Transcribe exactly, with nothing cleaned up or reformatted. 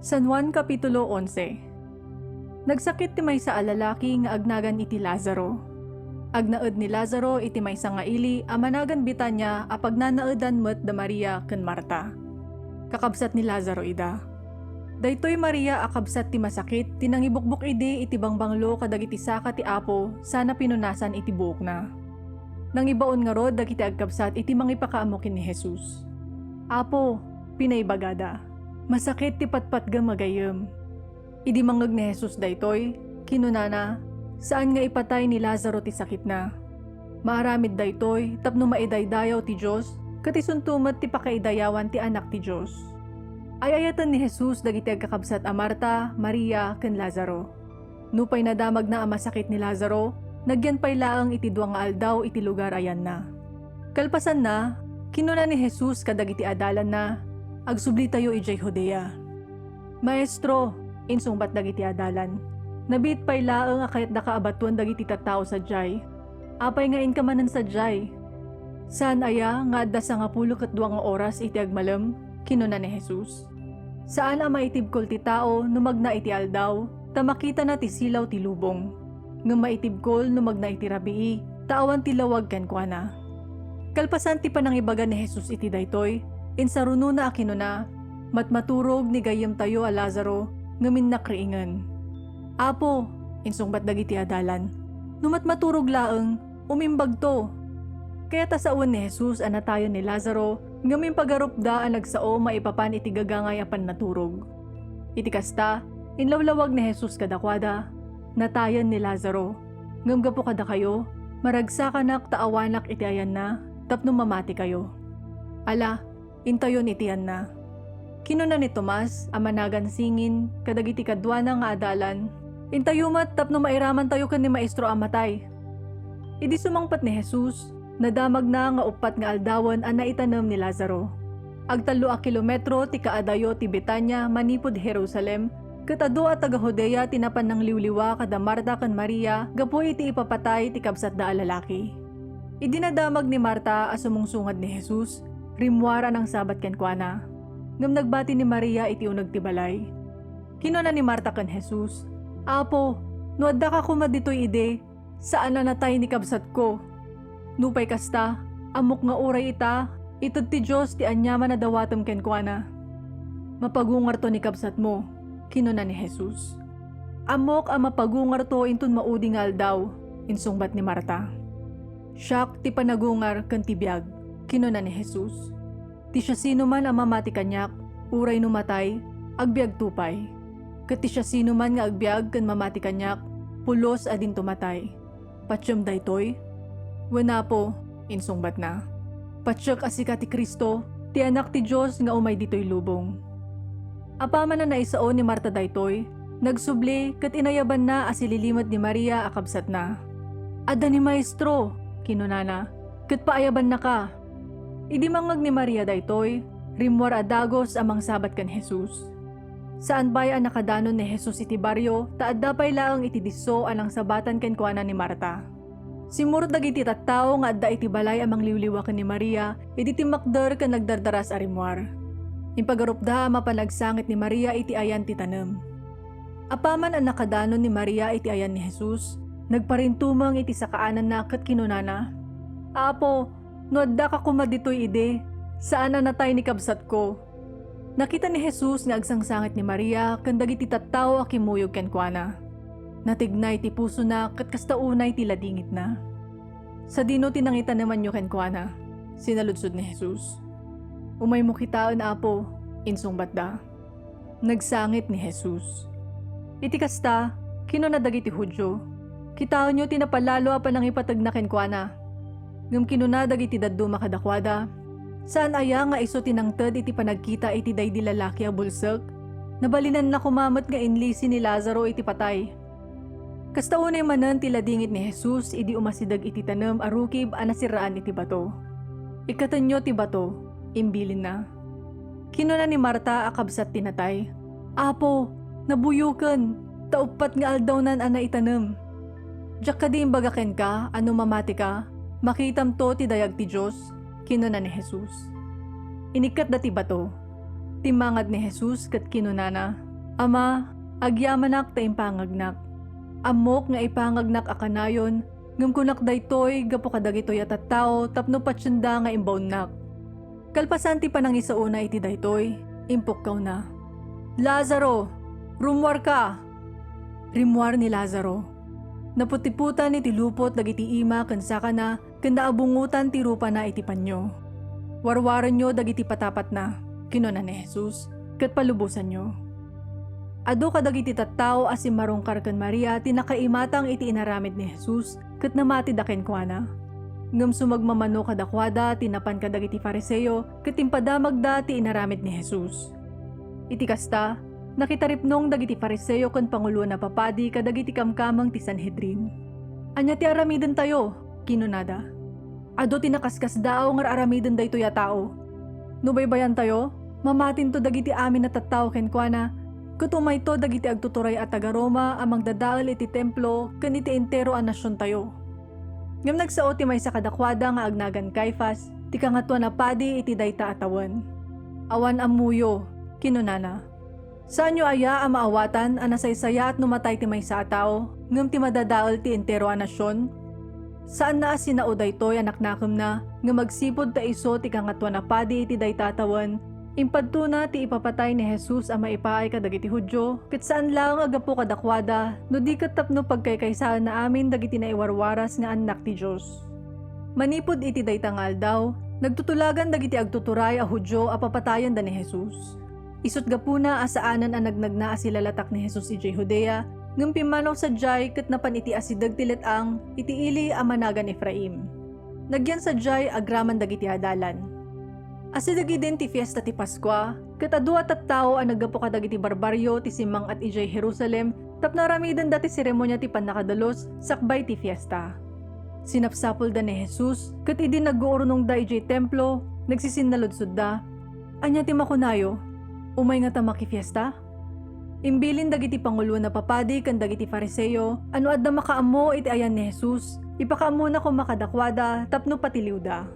San Juan Kapitulo onse. Nagsakit ti maysa a lalaki nga agnagan iti Lazaro. Agnaed ni Lazaro iti maysa nga ili a managan Betania a pagnanaedan met da Maria ken Marta. Kakabsat ni Lazaro ida. Daytoy Maria a kabsat ti masakit ti nangibukbok idi iti bangbanglo kadagiti saka ti Apo sana pinunasan iti buokna. Nangibaon ngarud dagiti agkabsat iti mangipakaammo ken ni Jesus. "Apo," pinaibagada, "masakit ti patpatgem a gayyem." Idi mangngeg ni Jesus daytoy, kinunana, "Saan nga ipatay ni Lazaro ti sakitna. Maaramid daytoy tapno maidaydayaw ti Dios, ket isunto met ti pakaidayawan ti Anak ti Dios." Ay-ayaten ni Jesus dagiti agkakabsat a Marta, Maria, ken Lazaro. Nupay nadamagna a masakit ni Lazaro, nagyan pay laeng iti dua nga aldaw iti lugar a yanna. Kalpasanna, kinuna ni Jesus kadagiti adalanna, "Agsublitayo idiay Judea." "Maestro," insungbat dagiti adalan, "nabiit pay laeng a kayatdaka a batuan dagiti tattao sadiay. Apay nga inka manen sadiay? Saan aya nga adda sangapulo ket dua nga oras iti agmalem?" kinuna ni Jesus. "Saan a maitibkol ti tao no magna iti aldaw, ta makitana ti silaw ti lubong. Ngem maitibkol no magna iti rabii, ta awan ti lawag kenkuana." Kalpasan ti panangibaga ni Jesus iti daytoy, insarunona a kinuna, "Matmaturog ni gayyemtayo a Lazaro, ngem innak riingen." "Apo," insungbat dagiti adalan, "no matmaturog laeng, umimbagto." Kayat a sawen ni Jesus a natayen ni Lazaro, ngem impagarupda a nagsao maipapan iti gagangay a pannaturog. Iti kasta, inlawlawag ni Jesus kadakuada, "Natayen ni Lazaro, ngem gapu kadakayo, maragsakanak ta awanak iti ayanna tapno mamatikayo. Ala, intayon iti yanna." Kinuna ni Tomas a managan singin kadagiti kaduana nga adalan, "Intayo met tapno mairamantayo ken ni Maestro a matay." Idi sumangpet ni Jesus, nadamagna nga uppat nga aldawen a naitanem ni Lazaro. Agtallo a kilometro ti kaadayo ti Betania manipud Jerusalem, ket adu a taga-Judea ti napan nangliwliwa kada Marta ken Maria gapu iti ipapatay ti kabsatda a lalaki. Idi nadamag ni Marta a sumungsungad ni Jesus, rimmuar a nangsabat kenkuana. Ngem nagbati ni Maria iti uneg ti balay. Kinuna ni Marta ken Jesus, "Apo, no addaka koma ditoy idi, saan a natay ni kabsatko. Nupay kasta, ammok nga uray ita, ited ti Dios ti aniaman a dawatem kenkuana." "Mapagungarto ni kabsatmo," kinuna ni Jesus. "Ammok a mapagungarto inton maudi nga aldaw," insungbat ni Marta. "Siak ti panagungar ken ti biag," kinuna ni Jesus. "Ti siasinoman a mamati kaniak, uray no matay, agbiagto pay. Ket ti siasinoman nga agbiag ken mamati kaniak, pulos a dinto matay. Patiem daytoy?" "Wen, Apo," insungbatna. "Patiek a sika ti Cristo, ti Anak ti Dios nga umay ditoy lubong." Apaman a naisao ni Marta daytoy, nagsubli ket inayabanna a sililimed ni Maria a kabsatna. "Adda ni Maestro," kinunana, "ket paayabannaka." Idi mangngeg ni Maria daytoy, rimmuar a dagus a mangsabat ken Jesus. Saan pay a nakadanon ni Jesus iti barrio, ta adda pay laeng iti disso a nangsabatan kenkuana ni Marta. Simmurot dagiti tattao nga adda iti balay a mangliwliwa ken ni Maria idi timmakder ken nagdardaras a rimmuar. Impagarupda a mapan agsangit ni Maria iti ayan ti tanem. Apaman a nakadanon ni Maria iti ayan ni Jesus, nagparintumeng iti sakaananna ket kinunana, "Apo, no addaka koma ditoy idi, saan a natay ni kabsatko." Nakita ni Jesus nga agsangsangit ni Maria ken dagiti tattao a kimmuyog kenkuana. Natignay ti pusona ket kasta unay ti ladingitna. "Sadino ti nangitanemanyo kenkuana?" sinaludsod ni Jesus. "Umaymo kitaen, Apo," insungbatda. Nagsangit ni Jesus. Iti kasta, kinuna dagiti Judio, "Kitaenyo ti napalalo a panangipategna kenkuana." Ngem kinuna dagiti dadduma kadakuada, "Saan aya nga isu ti nangted iti panagkita iti daydi lalaki a bulsek? Nabalinanna koma met nga inlisi ni Lazaro iti patay." Kasta unay manen ti ladingit ni Jesus idi umasideg iti tanem a rukib a nasirraan iti bato. "Ikkatenyo ti bato," imbilinna. Kinuna ni Marta a kabsat ti natay, "Apo, nabuyoken, ta uppat nga aldawnan a naitanem." "Diak kadi imbaga kenka a no mamatika, makitamto ti dayag ti Dios?" kinuna ni Jesus. Inikkatda ti bato. Timmangad ni Jesus ket kinunana, "Ama, agyamanak ta impangagnak. Ammok nga ipangagnak a kanayon, ngem kunak daytoy gapu kadagitoy a tattao tapno patienda nga imbaonnak. Kalpasan ti panangisaona iti daytoy, impukkawna, 'Lazaro, rummuarka!' Rimmuar ni Lazaro. Naputipotan iti lupot dagiti ima ken sakana ken naabungotan ti rupana iti panio. 'Warwarenyo dagiti patapatna,' kinuna ni Jesus, 'ket palubosanyo.' Adu kadagiti tattao a simmarungkar ken Maria ti nakaimatang iti inaramid ni Jesus ket namatida kenkuana. Ngem sumagmamano kadakuada ti napan kadagiti Fariseo ket impadamagda ti inaramid ni Jesus. Iti kasta, nakitaripnong dagiti Fariseo ken panguloen a papadi kadagiti kamkameng ti Sanhedrin. "Ania ti aramidentayo?" kinunada. "Adu ti nakaskasdaaw nga ar-aramiden daytoy a tao. No baybayantayo, mamatinto dagiti amin a tattao kenkuana, ket umayto dagiti agtuturay a taga-Roma a mangdadael iti Templo ken iti entero a nasiontayo." Ngem nagsao ti maysa kadakuada nga agnagan Caifas, ti kangatoan a padi iti dayta a tawen. "Awan ammoyo," kinunana. "Saanyo aya a maawatan a nasaysayaat no matay ti maysa a tao, ngem ti madadael ti entero a nasion? Saanna a sinao daytoy a naknakemna, ngem agsipud ta isu ti kangatoan a padi iti dayta a tawen, impadtona ti ipapatay ni Jesus a maipaay kadagiti Judio, ket saan laeng a gapu kadakuada, no di ket tapno pagkaykaysaenna amin dagiti naiwarwaras nga annak ti Dios." Manipud iti dayta nga aldaw, nagtutulagan dagiti agtuturay a Judio a papatayenda ni Jesus. Isut' gapuna a saanen a nagnagna a silalatak ni Jesus idiay Judea, ngem pimmanaw sadiay ket napan iti asideg ti let-ang iti ili a managan Efraim. Nagyan sadiay agraman dagiti adalan. Asideg idin ti fiesta ti Paskua, ket adu a tattao a naggapu kadagiti barbarrio ti simmang-at idiay Jerusalem tapno aramidenda ti seremonia ti pannakadalus sakbay ti fiesta. Sinapsapulda ni Jesus, ket idi nagguurnongda idiay Templo, nagsisinnaludsoda, "Ania ti makunayo? Umay ngata makifiesta?" Imbilin dagiti panguloen a papadi ken dagiti Fariseo a no adda makaammo iti ayan ni Jesus, ipakaammona koma kadakuada tapno patiliwda.